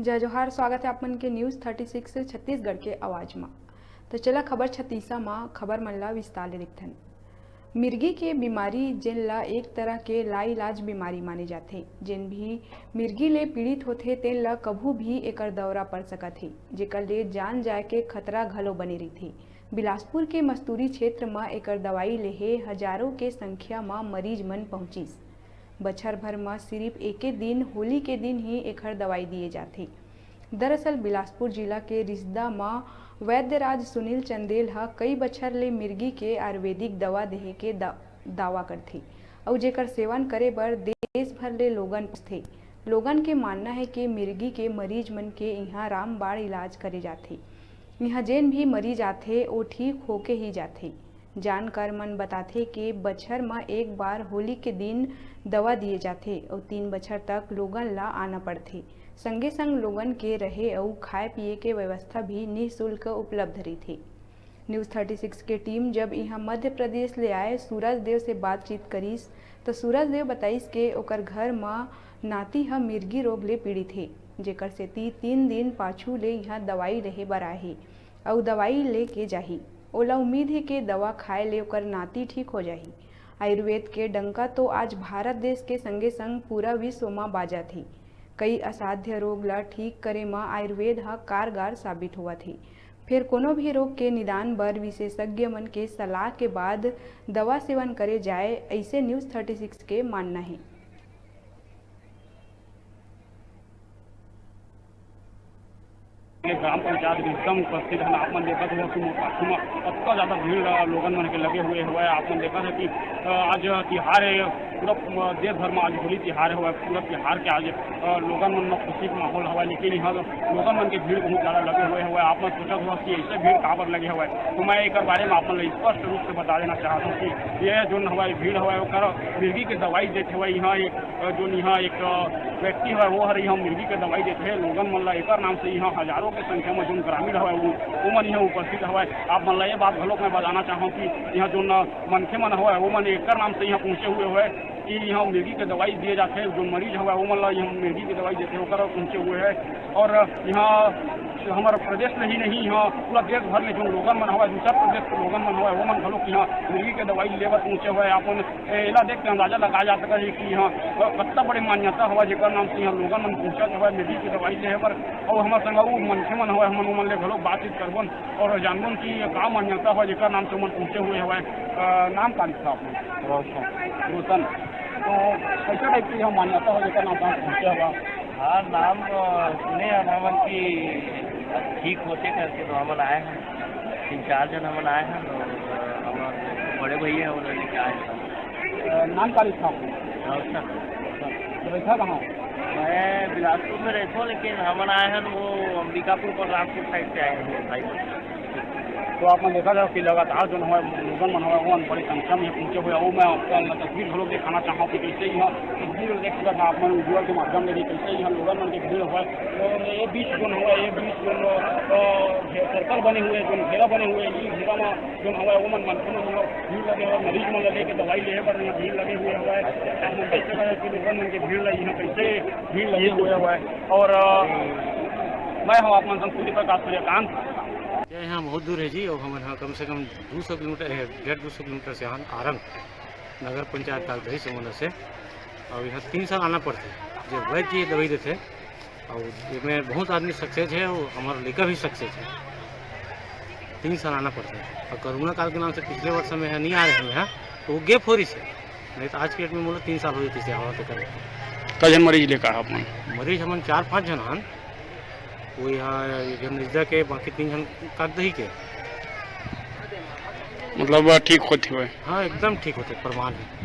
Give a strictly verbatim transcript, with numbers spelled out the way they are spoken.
जय जोहार, स्वागत है आप मन के News thirty six छत्तीसगढ़ के आवाज म। तो चला खबर छत्तीसा म खबर मन ला विस्तार ले देखथन। मिर्गी के बीमारी, जेन ला एक तरह के लाइलाज बीमारी माने जाथे, जेन भी मिर्गी ले पीड़ित होथे, तेन ला कभू भी एकर दौरा पड़ सकत हे, जेकर ले जान जाए के खतरा घलो बने रहिथे। बिलासपुर के मस्तूरी क्षेत्र म एकर दवाई लेहे हजारों के संख्या म मरीज मन पहुंचिस। बछर भर म सिरिफ एके दिन, होली के दिन ही एखर दवाई दिए जाथे। दरअसल बिलासपुर जिला के रिसदा म वैद्यराज सुनील चंदेल ह कई बछर ले मिर्गी के आयुर्वेदिक दवा देहे के दा-, दावा करथे, अउ जेकर सेवन करे बर देश भर ले लोगन पहुंचथे। लोगन के मानना हे कि मिर्गी के मरीज मन के इहां रामबाण इलाज करे जाथे। इहां जेन भी मरीज आथे, ओ ठीक होके ही जाथे। जानकार मन बताथे कि बछर म एक बार होली के दिन दवा दिए जाथे अउ तीन बछर तक लोगन ला आना पड़थे। संगे संग लोगन के रहे अउ खाए पिए के व्यवस्था भी निःशुल्क उपलब्ध रहिथे। News thirty six के टीम जब इहां मध्य प्रदेश ले आए सूरज देव से बातचीत करिस, तो सूरज देव बताइस के ओकर घर म नाती ह मिर्गी रोग ले पीड़ित हे, जेकर सेती तीन दिन पाछू ले इहां दवाई लेहे बर आए हे। अउ दवाई लेके जाही। ओला उम्मीद हे के दवा खाए ले ओकर नाती ठीक हो जाही। आयुर्वेद के डंका तो आज भारत देश के संगे संग पूरा विश्व म बाजत हे। कई असाध्य रोग ल ठीक करे म आयुर्वेद ह कारगर साबित होवत हे। फेर कोनो भी रोग के निदान बर विशेषज्ञ मन के सलाह के बाद दवा सेवन करे जाए, अइसे News thirty six के मानना हे। ग्राम पंचायत एकदम उपस्थित हन। आप मन देखत हो कि मोर पाछू म अतका ज्यादा भीड़, अ, लोगन मन के लगे हुए हवय। आप मन देखत हो कि, अ, आज तिहार हे, पूरा, अ, देश भर म आज होली तिहार हवय, पूरा तिहार के आज, अ, लोगन मन म खुशी के माहौल हवय, लेकिन इहाँ लोगन मन के भीड़ बहुत ज्यादा लगे हुए हवय। आप मन सोचत हो कि ऐसे भीड़ काबर लगे हवय, तो मैं एकर बारे म आप मन ल स्पष्ट रूप से बता देना चाहत हूँ कि ये जोन हवय भीड़ हवय ओकर मिर्गी के दवाई देत हवय। इहाँ एक अ, जोन इहाँ एक, अ, व्यक्ति हवय, वो हर इहाँ मिर्गी के दवाई देत हे लोगन मन ला। एकर नाम से इहाँ हजारों के संख्या म जोन ग्रामीण हवय, वो, वो मन इहाँ उपस्थित हवय। आप मन ला ये बात घलोक मैं बताना चाहूँ कि इहाँ जोन, अ, मनखे मन हवय, वो मन एकर नाम से इहाँ पहुँचे हुए हवय कि इहाँ मिर्गी के दवाई दिए जाथे। जोन मरीज हवय, वो मन ला इहाँ मिर्गी के दवाई देथे, ओकर पहुँचे हुए हे। और इहाँ हमर प्रदेश में ही नहीं, इहाँ पूरा देश भर में जोन लोगन मन हवय, दूसर प्रदेश के लोगन मन हवय, वो मन घलोक इहाँ मिर्गी के दवाई लेबर पहुँचे हवय। आप मन ए, एला देख के अंदाजा लगाया जा सकत हे कि इहाँ क-, कतका बड़े मान्यता हवय, जेकर नाम से इहाँ लोगन मन पहुँचत हवय मिर्गी के दवाई लेहे बर। अउ हमर संग अउ मनखे मन हवय, हमन ओमन ले घलोक बातचीत करबन अउ जानबन कि ये का मान्यता हवय, जेकर नाम से ओमन पहुँचे हुए हवय। अ, नाम का लिखा आपने? रोशन। रोशन। तो कैसे टाइप के यहाँ मान्यता हवय, जेकर नाम से आप पहुँचे हवय? हाँ, नाम, अ, सुने हन हमन कि ठीक होथे करके, तो हमन आए हन, तीन चार झन हमन आए हन, अउ, अ, हमर बड़े भैया उन्होंने लेके आए हन। अ, नाम का लिखा आपने? रोशन। तो रहता कहाँ हो? मैं बिलासपुर में रहता हूँ, लेकिन हमन आए हन वो अंबिकापुर, बलरामपुर साइड से आए हन भाई। तो आप मन देखा जाओ कि लगातार जोन हवय, लोगन मन हवय, ओमन बड़ी संख्या में पहुंचे हुए। अउ मैं आपका तस्वीर घलो दिखाना चाहूँ कि कैसे यहाँ तस्वीर देख सकत हन आप मन, viewer के माध्यम ले भी, कैसे यहाँ लोगन मन के भीड़ हवय। और ये बीच जोन हवय, ये बीच जोन, अ, घे-, circle बने हुए, जोन घेरा बने हुए, ये घेरा में जोन हवय, ओमन मनखे मन भीड़ लगे हवय, मरीज मन ल लेके दवाई लेहे बर यहाँ भीड़ लगे हुए हवय। आप मन देख सकत हव कि लोगन मन के भीड़ ल यहाँ कैसे भीड़ लगे हुए हवय। और, अ, मैं हूँ आप मन संग सूर्य प्रकाश सूर्यकांत। ये यहाँ बहुत दूर है जी, और हमन हा कम से कम दो सौ किलोमीटर, ए, डेढ़ दो सौ किलोमीटर से आन, आरंग नगर पंचायत कागदही समूह से, और यहाँ तीन साल आना पड़थे। जब वैद्य जी दवाई देथे, और ये में बहुत आदमी success है, और हमारा लड़का भी success है। तीन साल आना पड़थे, और कोरोना काल के नाम से पिछले वर्ष में यहाँ नहीं आ रहे हैं, यहाँ तो वो gap हो रही है, नहीं तो आज के date में बोलो तीन साल हो जाते से आवा के करे। कई झन मरीज लेकर आप मन? मरीज हमन चार पाँच झन हन, वो यहाँ एक झन रिजदा के, बाकी तीन झन कागदही के। मतलब, ठीक होते हुए? हाँ, एकदम ठीक होते, प्रमाण है।